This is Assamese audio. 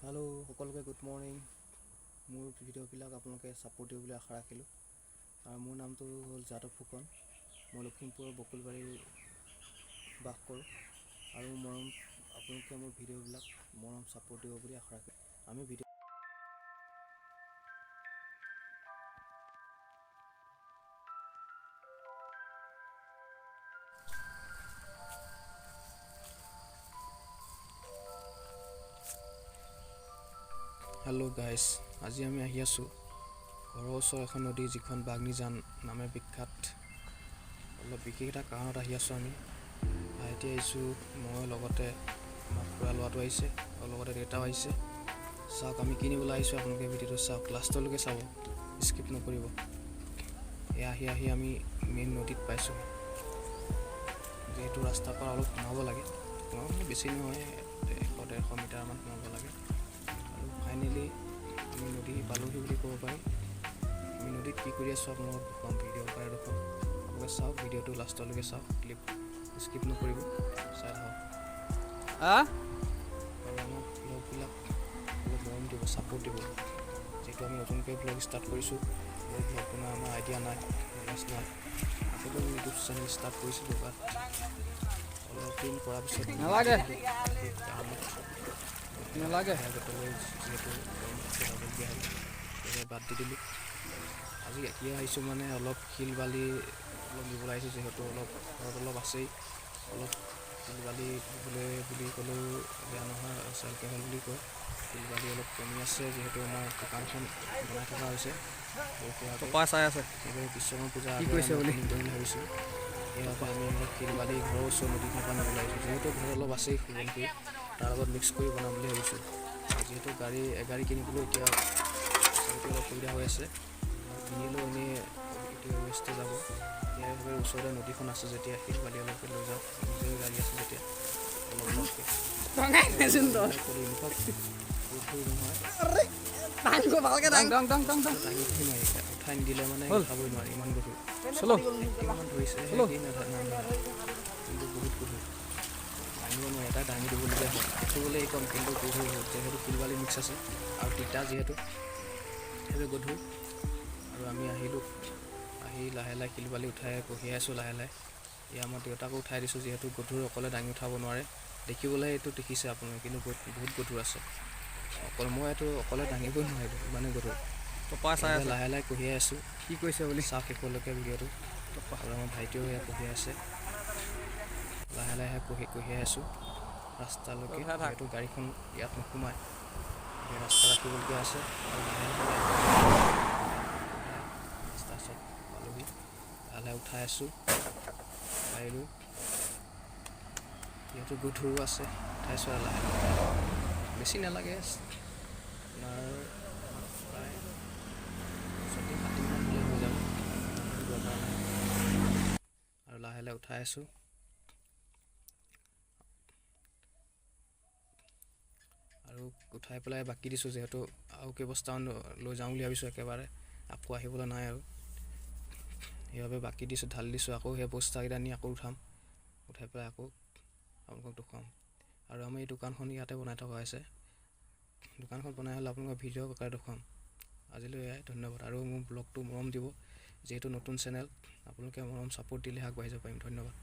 হেল্ল' সকলোকে গুড মৰ্ণিং। মোৰ ভিডিঅ'বিলাক আপোনালোকে ছাপোৰ্ট দিব বুলি আশা ৰাখিলোঁ। আৰু মোৰ নামটো হ'ল যাদৱ ফুকন। মই লখিমপুৰৰ বকুলবাৰীৰ বাস কৰোঁ। আৰু মৰম আপোনালোকে মোৰ ভিডিঅ'বিলাক মৰম ছাপোৰ্ট দিব বুলি আশা ৰাখিলোঁ। আমি ভিডিঅ' হেল্ল' গাইজ, আজি আমি আহি আছোঁ ঘৰৰ ওচৰৰ এখন নদী, যিখন বাঘনীজান নামে বিখ্যাত। অলপ বিশেষ এটা কাৰণত আহি আছোঁ আমি। ভাইটি আহিছোঁ, মই, লগতে আমাৰ খুৰা ল'ৰাটো আহিছে আৰু লগতে দেউতাও আহিছে। চাওক আমি কিনিবলৈ আহিছোঁ, আপোনালোকে ভিডিঅ'টো চাওক, লাষ্টলৈকে চাব, স্কিপ নকৰিব। এয়া আহি আহি আমি মেইন নদীত পাইছোঁ। যিহেতু ৰাস্তাৰ পৰা অলপ সোমাব লাগে, সোমাব মানে বেছি নহয়, 100-150 মিটাৰমান সোমাব লাগে। আৰু ফাইনেলি আমি নদী পালোহি বুলি ক'ব পাৰি। আমি নদীত কি কৰি আছোঁ আপোনালোকক দেখুৱাম, ভিডিঅ' আকাৰে দেখুৱাম। আপোনালোকে চাওক, ভিডিঅ'টো লাষ্টলৈকে চাওক, ক্লিপ স্কিপ নকৰিব, চাই থাকক। আৰু আমাৰ ব্লগবিলাক অলপ মৰম দিব, ছাপোৰ্ট দিব। যিহেতু আমি নতুনকৈ ব্লগ ষ্টাৰ্ট কৰিছোঁ, ব্লগ বনোৱা আমাৰ আইডিয়া নাই, নলেজ নাই। আগতেও ইউটিউব চেনেল ষ্টাৰ্ট কৰিছিলোঁ, বাট অলপ দিন কৰাৰ পিছত নালাগে। কাৰণত নালাগে। আগতলৈ যিহেতু যাবলগীয়া হ'ল, সেয়ে বাদ দি দিলোঁ। আজি কিয় আহিছোঁ মানে অলপ শিল বালি অলপ নিবলৈ আহিছোঁ, যিহেতু অলপ ঘৰত অলপ আছেই। অলপ শিল বালি দিবলৈ বুলি ক'লেও বেয়া নহয়, চেলকেহল বুলি কয়। শিল বালি অলপ কমি আছে, যিহেতু আমাৰ দোকানখন বনাই থকা হৈছে সৰু সুৰাকৈ। টপা চাই আছে। সেইবাবে বিশ্বকৰ্মা পূজা কি কৈছে বুলি? কৰিম বুলি ভাবিছোঁ। সেইবাবে আমি অলপ শিল বালি ঘৰৰ ওচৰৰ নদীখনৰ পৰা নিবলৈ আহিছোঁ। যিহেতু ঘৰত অলপ আছেই সোৱণশিৰি, তাৰ লগত মিক্স কৰি বনাম বুলি ভাবিছোঁ। যিহেতু গাড়ী এগাড়ী কিনিবলৈ এতিয়া পইচা পাতি অলপ অসুবিধা হৈ আছে, কিনিলেও এনেই এতিয়া ৱেষ্টে যাব। ইয়াৰ বাবে ওচৰতে নদীখন আছে যেতিয়া শিল বালি অলপকৈ লৈ যাওঁ, নিজৰে গাড়ী আছে যেতিয়া অলপ অলপকৈ। টঙাই নেচোন তই। এনেকুৱা গধুৰ নহয়। ভালকে দাং দাং দাং দাং দাং। দাঙিবই নোৱাৰি, উঠাই নিদিলে মানে হ'ল। উঠাবই নোৱাৰি, ইমান গধুৰ। চলো। 1 কিলোমান ধৰিছে। চলো। কি নাজানো, কিন্তু বহুত গধুৰ, দাঙিব নোৱাৰি, এটা দাঙি দিবলগীয়া হয়। দেখিবলৈ কম কিন্তু গধুৰ বহুত, যিহেতু শিল বালি মিক্স আছে আৰু তিতা যিহেতু, সেইবাবে গধুৰ। আৰু আমি আহিলোঁ, আহি লাহে লাহে শিল বালি উঠাই কঢ়িয়াই আছোঁ লাহে লাহে। এয়া আমাৰ দেউতাকো উঠাই দিছোঁ, যিহেতু গধুৰ, অকলে দাঙি উঠাব নোৱাৰে। দেখিবলৈ এইটো দেখিছে আপোনালোকে, কিন্তু বহুত বহুত গধুৰ আছে। অকল মই এইটো অকলে দাঙিবই নোৱাৰিলোঁ, ইমানেই গধুৰ। টপা চাই আছে। লাহে লাহে কঢ়িয়াই আছোঁ। কি কৈছে বুলি? চাওক শেষলৈকে ভিডিঅ'টো। আৰু আমাৰ ভাইটিও সেয়া কঢ়িয়াই আছে। লাহে লাহে কঢ়িয়াই আছোঁ ৰাস্তালৈকে। উঠাই থাক। যিহেতু গাড়ীখন ইয়াত নোসোমায়, এই ৰাস্তা ৰাখিবলগীয়া আছে। আৰু লাহে লাহে ৰাস্তা ওচৰত পালোহি, লাহে লাহে উঠাই আছোঁ গাড়ীলৈ। যিহেতু গধুৰো আছে, উঠাইছোঁ আৰু লাহে লাহে। বেছি নালাগে, আপোনাৰ প্ৰায় 6 টিং 7 টিংমান হ'লে হৈ যাব, দৰকাৰ নাই। আৰু লাহে লাহে উঠাই আছোঁ। আৰু উঠাই পেলাই বাকী দিছোঁ, যিহেতু আৰু কেইবস্তামান লৈ যাওঁ বুলি ভাবিছোঁ, একেবাৰে আকৌ আহিবলৈ নাই আৰু। সেইবাবে বাকী দিছোঁ, ঢালি দিছোঁ। আকৌ সেই বস্তাকেইটা নি আকৌ উঠাম, উঠাই পেলাই আকৌ আপোনালোকক দেখুৱাম। আৰু আমাৰ এই দোকানখন ইয়াতে বনাই থকা হৈছে। দোকানখন বনাই হ'লে আপোনালোকক ভিডিঅ' আকাৰে দেখুৱাম। আজিলৈ এয়াই, ধন্যবাদ। আৰু মোৰ ব্লগটো মৰম দিব, যিহেতু নতুন চেনেল, আপোনালোকে মৰম ছাপোৰ্ট দিলেহে আগবাঢ়ি যাব পাৰিম। ধন্যবাদ।